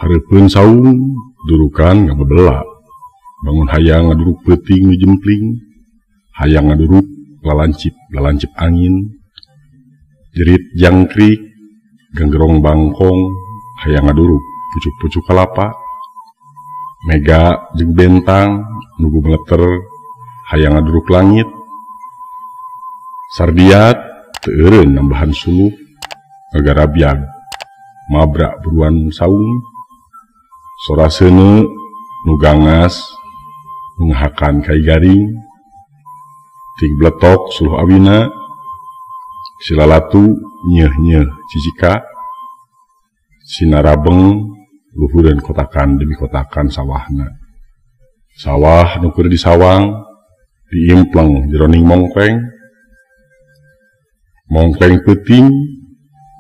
Hareupeun saung durukan ngabebela bangun hayang ngaduruk peuting nu jempling hayang ngaduruk lalancip lalancip angin jerit jangkrik ganggerong bangkong hayang ngaduruk pucuk-pucuk kalapa mega jeung bentang nugu meleter hayang ngaduruk langit sardiat teu eureun nambahan suluh ngagarabyag mabrak buruan saung sora seuneu nu gangas nu ngahakan kai garing ting bletok suluh awina silalatu nyeuh-nyeuh cicika sinarabeng luhureun kotakan demi kotakan sawahna sawah nu keur disawang diimpleng jeroning mongkleng mongkleng peuting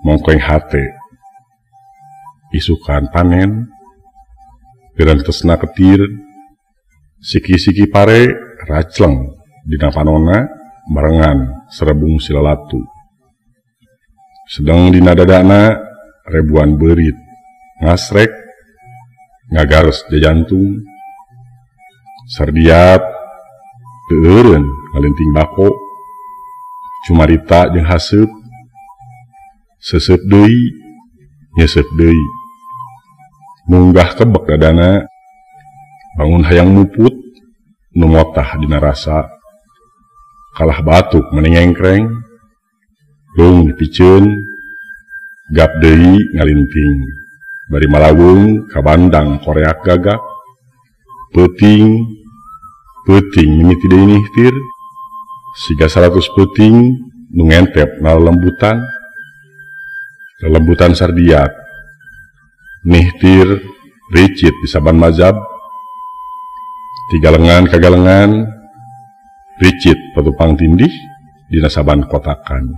mongkleng hate isukan panen pirentesna ketir siki-siki pare racleng dina panona barengan serebung silalatu sedang dina dadana ribuan beurit ngasrek ngagares jajantung sardiat teu eureun ngalinting bako cumarita jeung haseup seuseup deui nyeuseup deui munggah kebek dadana bangun hayang muput nu motah dina rasa kalah batuk menengengkreng lung dipiceun gap deui ngalinting bari malawung kabandang koreak gagak peuting peuting mimiti deui nihtir siga 100 peuting nu ngentep na lelembutan lelembutan sardiat nihtir ricit di saban mazhab tiga lengan kagalengan ricit patupang tindih dina saban kotakan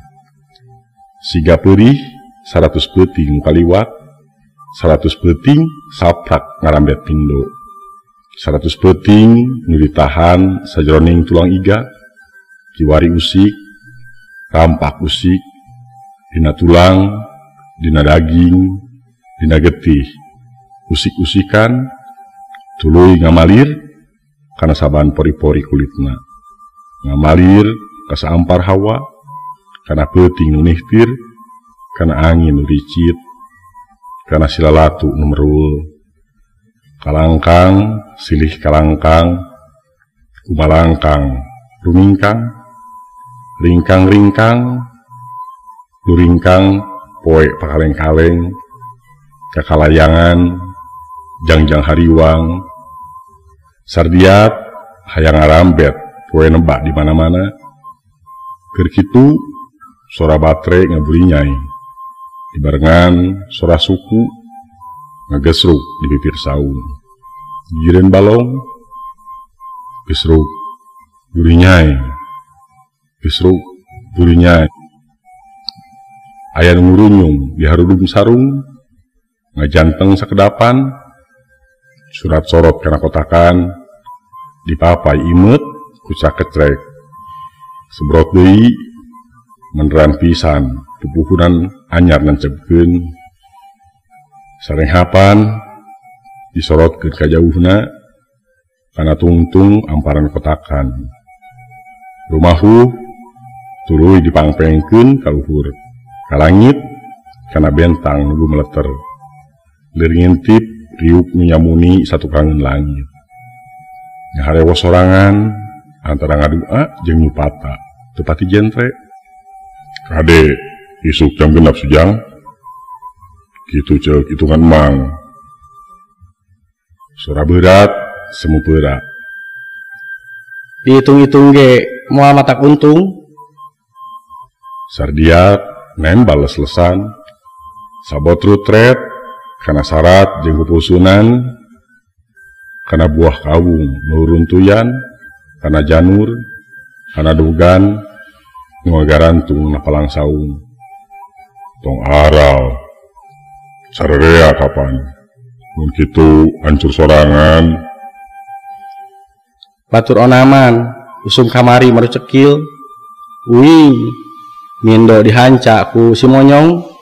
siga peurih 100 peuting nu kaliwat 100 peuting saprak ngarambet pindo 100 peuting nu ditahan sajeroning tulang iga kiwari usik rampak usik dina tulang dina daging dina getih usik-usikan tuluy ngamalir kana saban pori-pori kulitna ngamalir ka saampar hawa kana peuting nu nihtir kana angin nu ricit kana silalatu nu merul kalangkang silih kalangkang kumalangkang rumingkang ringkang-ringkang luringkang poe pakaleng-kaleng kakalayangan jangjang hariwang sardiat hayang ngarambet poe nebak di mana-mana keur kitu sora batre ngaburinyai dibarengan sora suku ngagesruk di bibir saung gigireun balong gesruk burinyai gesruk burinyai aya nu ngurunyung di harudum sarung ngajanteng sakedapan surat sorot kana kotakan dipapai imeut ku cakecrek sebrot deui meneran pisan pupuhunan anyar nancepkeun sarenghapan disorotkeun ka jauhna kana tungtung amparan kotakan rumahu tuluy dipangpengkeun ka luhur ka langit kana bentang nu meleter lir ngintip riuk nu nyamuni satukangeun langit ngaharewo sorangan antara ngadua jeung nyupata teu pati jentre kade isuk jam 6 sujang kitu ceuk hitungan mang sora berat semu berat dihitung-hitung ge moal matak untung. Sardiat nembal les-lesan. Sabot rutret kana sarat jeung pupusunan, kana buah kawung nu runtuyan, kana janur, kana dugan nu ngagarantung na palang saung. Tong aral sarerea kapan mun kitu hancur sorangan. Batur onaman usum kamari maru cekil. Uing mindo dihanca ku si monyong.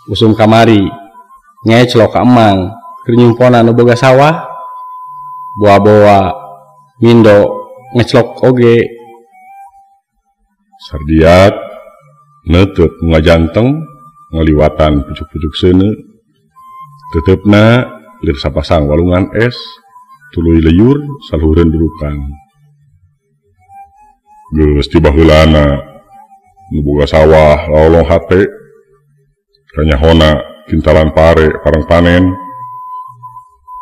Usum kamari ngeclok ka emang keur nyumponan nu boga sawah. Boa-boa mindo ngeclok oge. Sardiat neuteup ngajanteng ngaliwatan pucuk-pucuk seuneu. Teutepna lir sapasang walungan es tuluy leyur saluhureun durukan. Geus ti baheulana nu boga sawah lolong hate kanyahona kintalan pare parang panen.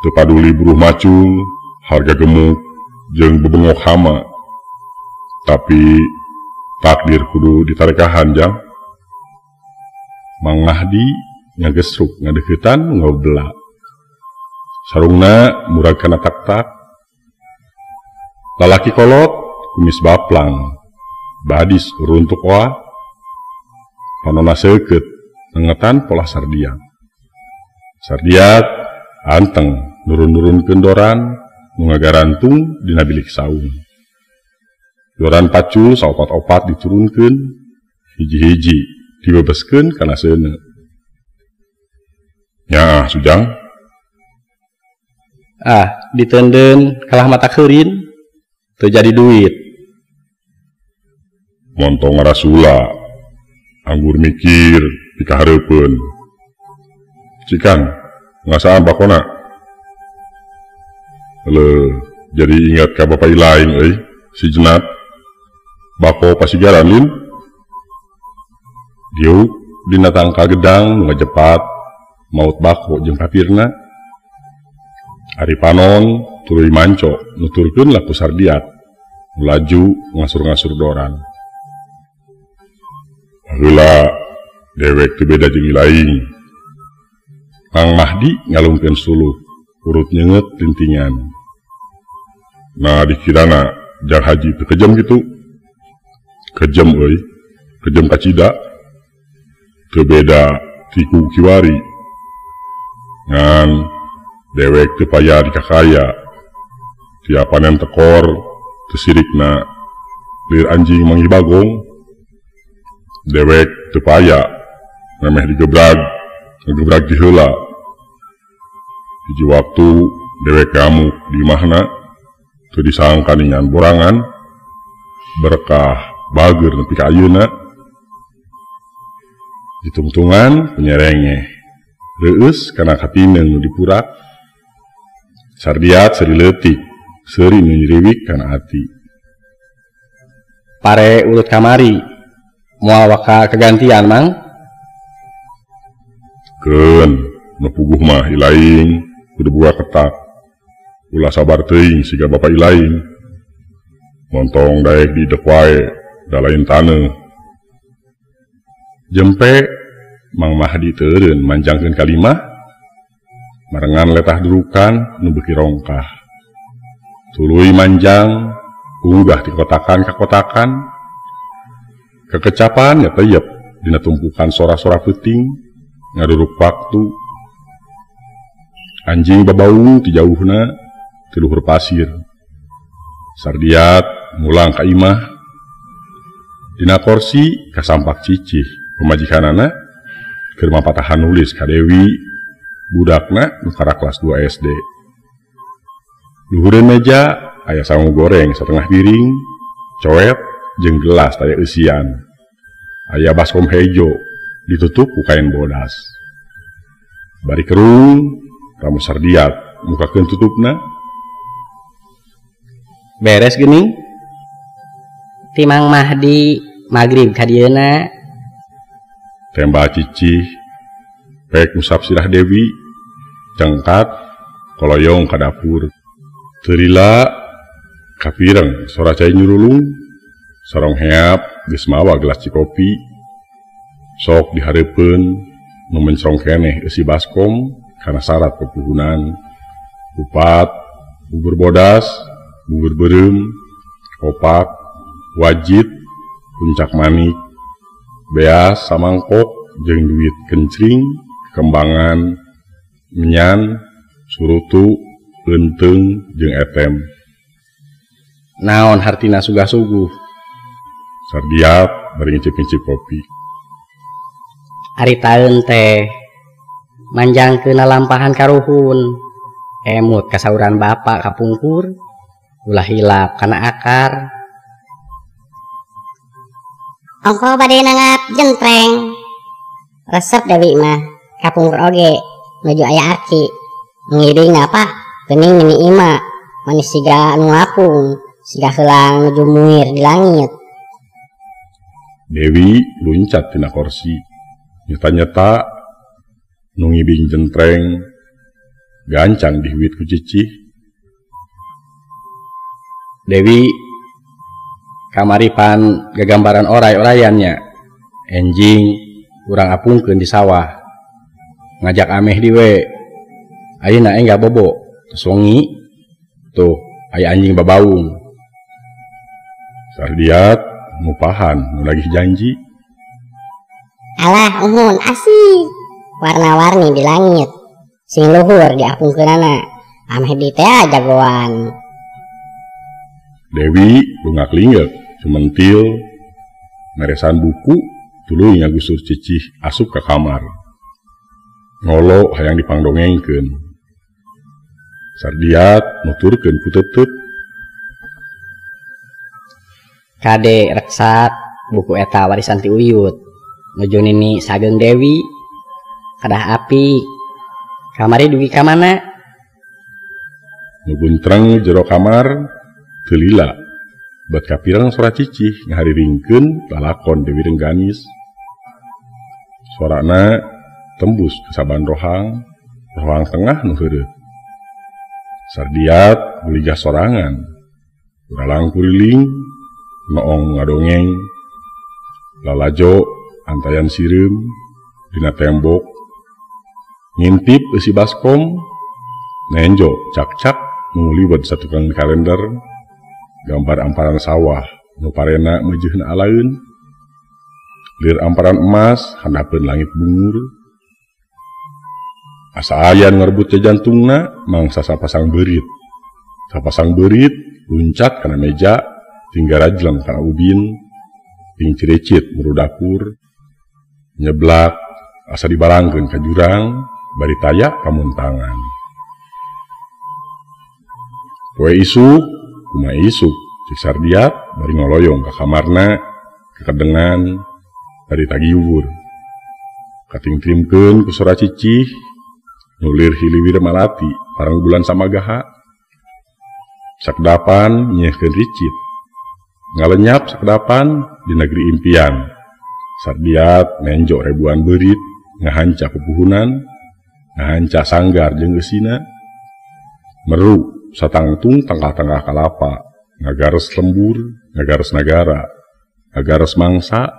Teu paduli buruh macul, harga gemuk jeung bebengok hama. Tapi takdir kudu ditarekahan jang. Mang Mahdi ngagesruk ngadeuketan ngobela. Sarungna murag kana tak-tak. Lalaki kolot kumis baplang, badis runtuk oa. Panona seukeut nengetan pola Sardiat. Sardiat anteng nurun-nurunkeun doran nu ngagarantung dina bilik saung. Doran pacul saopat-opat diturunkeun, hiji-hiji dibebeskeun kana seuneu. Nyaah Sujang. Ah, diteundeun kalah mata keurin, teu jadi duit. Montong ngarasula, anggur mikir dikahareupeun. Cikang, ngasaan bakona. Leuh, jadi ingat ka bapak ilaing euy, si Jenat. Bako pasigaran lin. Diuk dina tangkal gedang nu ngajepat maut bako jeung papirna. Ari panon tuluy manco nuturkeun laku Sardiat, laju ngasur-ngasur doran. Baheula dewek teu beda jeung ilaing. Mang Mahdi ngalungkeun suluh, urut nyeungeut lintingan. Nah dikirana jang haji teu kejam kitu. Kejam euy, kejam kacida. Teu beda ti ku kiwari. Ngan dewek teu paya dikakaya. Tiap panen tekor teu sirikna lir anjing manggih bagong. Dewek teu paya memeh digebrag, ngegebrag di heula. Hiji waktu dewek ngamuk di imahna teu disangka ningan borangan berkah bager nepi ka ayeuna. Ditungtungan penyerengeh reueus kana katineng nu dipurak. Sardiat seuri leutik, seuri nu nyiriwik kana ati. Pare ulut kamari, moal waka kegantian mang. Keun, nu puguh mah ilaing kudu boga ketak. Ulah sabar teuing siga bapa ilaing. Montong daek diidek wae, da lain taneuh. Jempe Mang Mahdi teureun manjangkeun kalimah, marengan letah durukan nu beuki rongkah. Tuluy manjang, unggah ti kotakan ka kotakan. Kekecapan ngeteyep dina tumpukan sora-sora peuting ngaduruk waktu. Anjing babaung ti jauhna ti luhur pasir. Sardiat mulang ka imah. Dina korsi kasampak cicih pamajikanana keur mapatahan nulis ka Dewi, budakna nu karak kelas 2 SD. Luhureun meja aya sangu goreng satengah piring, coet jeung gelas taya eusian. Aya baskom hejo ditutup ku kain bodas. Bari kerung ramu Sardiat mukakeun tutupna. Beres geuning? Ti Mang Mahdi magrib ka dieuna. Tembak cicih pek usap sirah Dewi, cengkat koloyong ka dapur. Teu lila kapireng sora cai nyurulung, sarong heap geus mawa gelas cikopi. Sok dihareupeun nu mencrong keneh eusi baskom kana syarat pepuhunan. Kupat, bubur bodas, bubur beureum, opak, wajit, puncak manik, beas samangkok jeung duit kencring, kembangan, menyan, surutu, eunteung jeung etem. Naon hartina sugah-suguh? Sardiat bari ngicip-ngicip kopi. Ari taeun teh manjangkeun lampahan karuhun. Emut kasauran bapak kapungkur, ulah hilap kana akar. Ongko bade nanggap jentreng. Resep Dewi mah kapungkur oge nuju aya aki. Ngiring apa? Geuning mini ima, manis siga nu ngapung, siga heulang nuju muir di langit. Dewi luncat tina kursi. Nyeta-nyeta nu ngibing jentreng gancang dihuit ku cicih. Dewi kamari pan gagambaran oray-orayannya. Enjing urang apungkeun di sawah. Ngajak ameh diwe. Ayeuna engga bobo, tos wengi. Tuh, aya anjing babaung. Sardiat ngupahan nu nagih janji. Alah uhun asik. Warna-warni di langit. Sing luhur diapungkeunana. Ameh di teh jagoan. Dewi lungak lingeuk cumentil meresan buku tuluy ngagusur cicih asup ka kamar. Ngolo hayang dipangdongengkeun. Sardiat nuturkeun ku teuteup. Kade reksak buku eta warisan ti Uyut. Nuju nini sageung Dewi. Kadah api. Kamari dugi ka mana? Nu guntreng jero kamar teu lila. Bet kapireng sora cicih ngahariringkeun lalakon Dewi Rengganis. Sorana tembus ke saban rohang, rohang tengah nu heureut. Sardiat guligah sorangan, uralang kuriling, noong ngadongeng, lalajo antayan sireum dina tembok, ngintip eusi baskom, nenjo cak-cak nguliwet satukang kalender, gambar amparan sawah nu parena meujeuna alaeun, lir amparan emas handapeun langit bungur. Asa aya nu ngarebut jantungna mangsa sapasang beurit. Sapasang beurit luncat kana meja, tinggal rajleng kana ubin, ping cirecit muru dapur, nyeblak asa dibarangkeun ka jurang, bari taya kamuntangan. Poe isuk, kumaha isuk, cek Sardiat bari ngoloyong ka kamarna, kekedengan, bari tagiwur. Katingtrimkeun ku sora cicih, nulir hiliwir malati parang bulan samagaha. Sakedapan nyehkeun ricit, ngalenyap sakedapan di negeri impian. Sardiat nenjo ribuan beurit, ngahanca pupuhunan, ngahanca sanggar jeung eusina. Meru satangtung tangkah-tangkah kalapa, ngagares lembur, ngagares nagara, ngagares mangsa.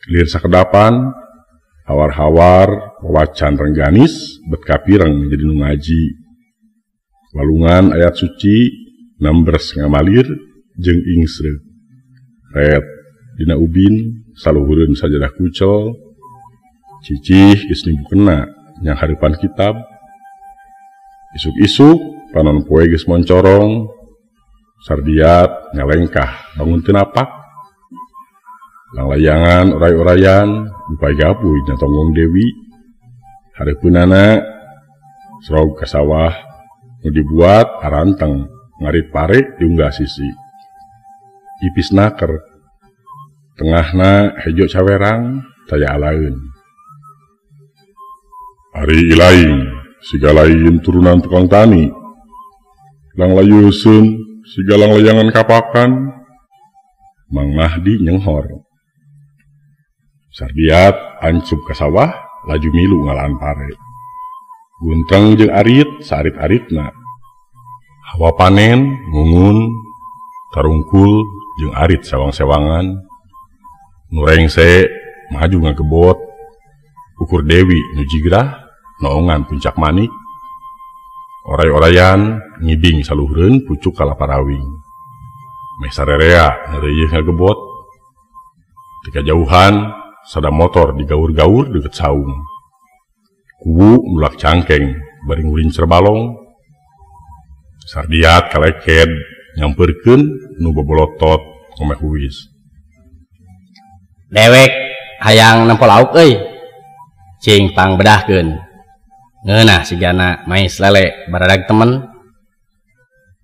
Lir sakedapan hawar-hawar wawacan Rengganis bet kapireng jadi nu ngaji. Walungan ayat suci nambres ngamalir jeung ingsreuk. Ret dina ubin saluhureun sajadah kucel. Cicih geus nibukena nyang hareupan kitab. Isuk-isuk panon poe geus moncorong. Sardiat ngalengkah bangun teu napak. Langlayangan oray-orayan upai gapuy dina tonggong Dewi. Hareupeunana srog ka sawah nu dibuat aranteng ngarit pare diunggah sisi. Ipis naker tengahna hejo cawerang taya alaeun. Ari ilaing siga lain turunan tukang tani. Langlayeuseun siga langlayangan kapakan. Mang Mahdi nyenghor. Sardiat ancup ka sawah laju milu ngalaan pare. Gunteng jeung arit saarit-aritna. Hawa panen ngungun tarungkul jeung arit sewang-sewangan. Nu rengse maju ngagebot. Ukur Dewi nu jigrah noongan puncak manik. Oray-orayan ngibing saluhureun pucuk kalapa rawing. Meh sarerea neureuyeung ngagebot. Ti kajauhan sada motor digaur-gaur deukeut saung. Kuwu nulak cangkeng bari ngurincer balong. Sardiat kaleked nyamperkeun nu bobolotot ngomeh huis. Dewek hayang nempo lauk euy. Cing pangbedahkeun. Ngeunah sigana mais lele baradag temen.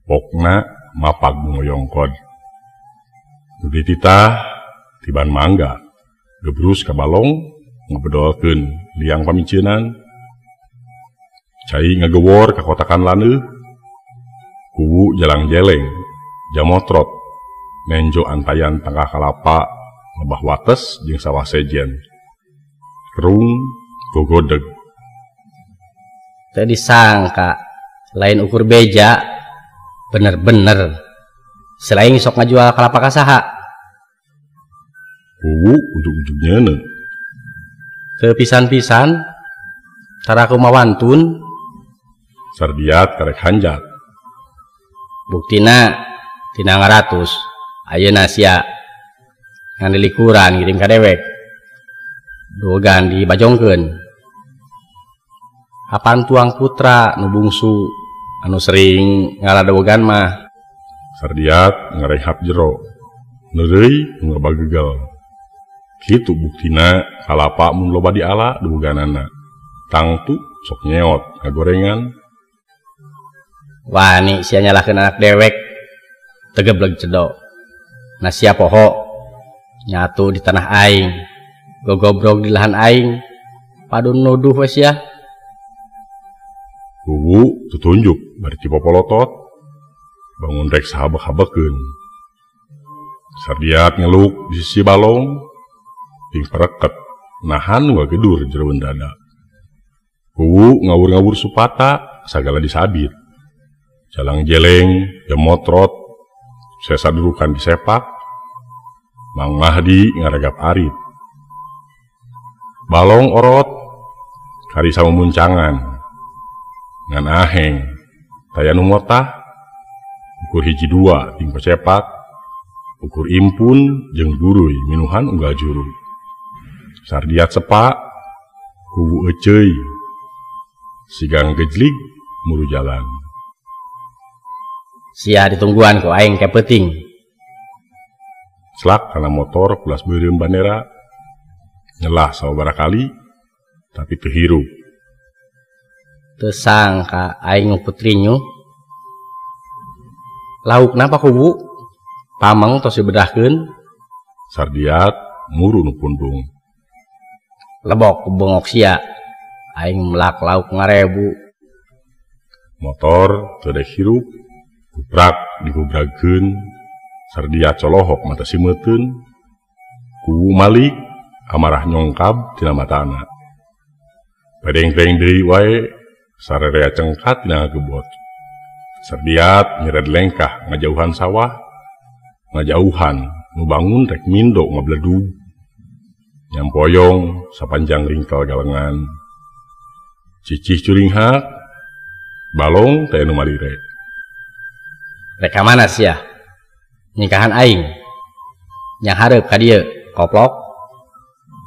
Pokna mapag ngoyongkod. Nu dititah tiban mangga gebrus ka balong ngabedolkeun liang pamiceunnan. Cai ngagewor ka kotakan laneuh. Kuwu jalang jeleng jamotrot nenjo antayan tangkah kalapa lebah wates jeung sawah sejen. Kerung gogodeg. Teu disangka lain ukur beja bener-bener selain sok ngajual kalapa ka saha. Kuwu ujug-ujug nyeuneu. Teu pisan-pisan tara kumawantun. Sardiat karek hanjat. Buktina tina ngaratus ayeuna sia ngan dilikuran ngirim ka dewek. Dogan dibajongkeun. Apan tuang putra nu bungsu anu sering ngaladogan mah. Sardiat ngarehap jero. Neureuy nu ngabagegel. Kitu buktina kalapa mun loba diala duganana. Tangtu sok nyeot ngagorengan. Wani sia nyalahkeun anak dewek. Tegebleg cedo. Na sia poho nyatu di tanah aing, gogobrog di lahan aing. Padun nuduh we sia. Kuwu tutunjuk bari cipopolotot. Bangun rek sahabek-habekeun. Sardiat ngeluk di sisi balong. Ting pereket nahan wagedur jeroan dada. Kuwu ngawur-ngawur supata sagala disabit. Jalang jeleng jemotrot sesa durukan disepak. Mang Mahdi ngaragap arit. Balong orot karisa memuncangan. Ngan aheng taya nu motah. Ukur hiji dua ting pacepak. Ukur impun jeung guruy minuhan unggal juru. Sardiat sepak kuwu eceuy. Sigang gejlig muru jalan. Sia ditungguan ku aing ke peuting. Selak kana motor kulas beureum bandera. Nyelah sababaraha kali tapi teu hirup. Teu sangka aing nguput rinyuh. Lauk napa kuwu? Pameng tos dibedahkeun. Sardiat muru nu pundung. Lebok bengok sia. Aing melak lauk ngarebu. Motor teu dek hirup. Gubrak digubragkeun. Sardiat colohok mata simeuteun. Kuwu malik amarah nyongkab tina matana. Pedeng-pedeng deui wae sarerea cengkat dina ngagebot. Sardiat nyered lengkah ngajauhan sawah, ngajauhan nu bangun rek mindo ngabledug. Nyampoyong sapanjang ringkel galengan. Cicih curinghak, balong teh nu malire. Rek ka mana sia? Nikahan aing. Yang hareup ka dieu, koplok.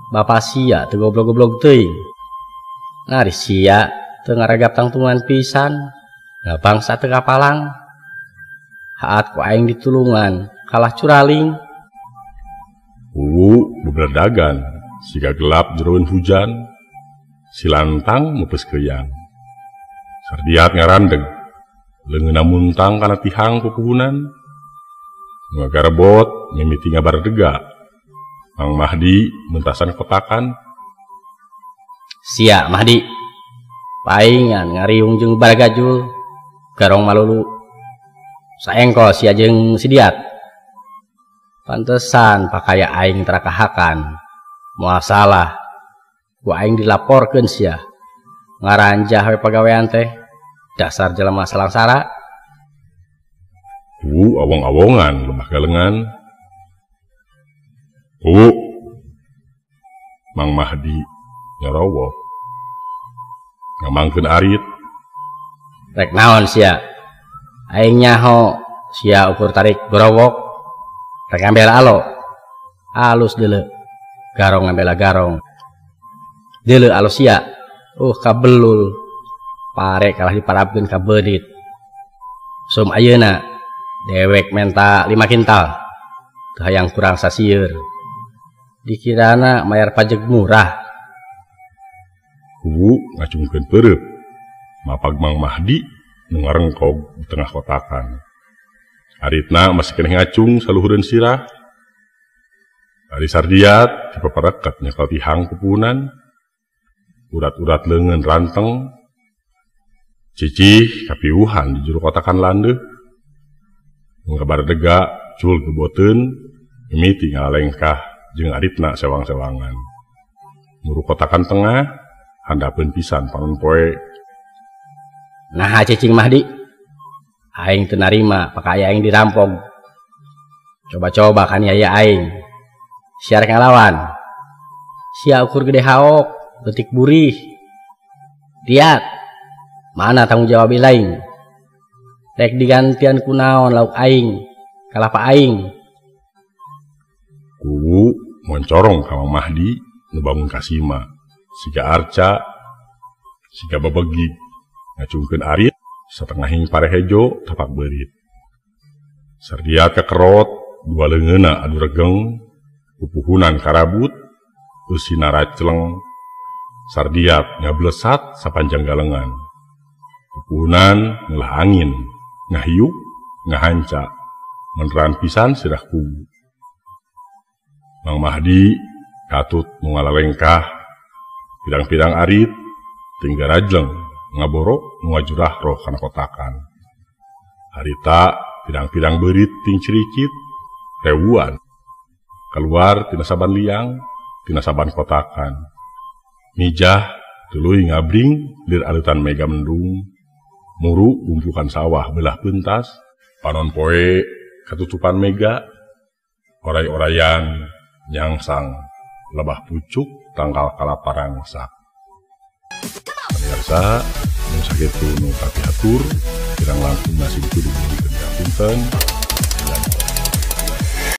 Bapa sia teu goblok-goblok teuing. Nari sia teu ngaragap tangtungan pisan. Bangsa teu kapalang. Haat ku aing ditulungan, kalah curaling. Kuwu beberdagan, siga gelap jeroan hujan. Silantang mepes keyang. Sardiat ngarandeg, leungeunna muntang kana tihang pupuhunan. Ngagarebot mimiti ngabardega. Mang Mahdi mentasan kotakan. Sia Mahdi, paingan ngariung jeung baragajul, garong malulu. Saengkol sia jeung sidiat. Pantesan pakaya aing terakahakan. Moal salah, ku aing dilaporkeun sia. Ngaranjah we pagawean teh. Dasar jelema salangsara. Ku awong-awongan lebah galengan. Ku Mang Mahdi nyorowok. Ngamangkeun arit. Rek naon sia? Aing nyaho sia ukur tarik gorowok. Rek ngambil alo. Alus deuleu. Garong ngambela garong. Deuleu alus sia. Kabelul. Pare kalah diparabkeun ka beunit. Sum ayeuna dewek menta 5 kintal. Teu hayang kurang sasieur. Dikirana mayar pajak murah. Kuwu ngacungkeun peureup. Mapag Mang Mahdi nu ngarengkog di tengah kotakan. Aritna masih keneh ngacung saluhureun sirah. Ari Sardiat dipaparekat nyekel tihang kupunan. Urat-urat leungeun ranteng. Cicih kapiuhan di juru kotakan landeuh. Ngabaredega cul geboteun mimiti ngalalengkah jeung aritna sewang-sewangan. Muru kotakan tengah handapeun pisan panon poe. Naha cicing Mahdi? Aing teu narima pakaya aing dirampok. Coba-coba kan yaya aing. Sia rek ngalawan. Sia ukur gede haok, leutik burih. Lihat, mana tanggung jawab lain? Rek digantian kunaon lauk aing, kalapa aing. Kuwu moncorong ka Mang Mahdi nu bangun kasima, siga arca, siga babegi, ngacungkeun arit satengahing pare hejo tapak beurit. Sardiat kakerot, dua leungeunna adu regeng, pupuhunan karabut, eusina racleng. Sardiat ngablesat sapanjang galengan. Pupuhunan ngelah angin, ngahiuk, ngahanca, meneran pisan sirah kuwu. Mang Mahdi katut nu ngalalengkah, pirang-pirang arit, tinggal rajleng, ngaboro nu ngajurah roh kana kotakan. Harita pirang-pirang beurit ting ciricit, rewuan, keluar tina saban liang, tina saban kotakan. Mijah tuluy ngabring lir alutan mega mendung, muru gumpukan sawah belah pentas, panon poe katutupan mega, oray-orayan nyangsang lebah pucuk tangkal kalaparang sak. Pemirsa, nu sakitu nu kapihatur, kirang langkung nasib kudu dibikeun punten.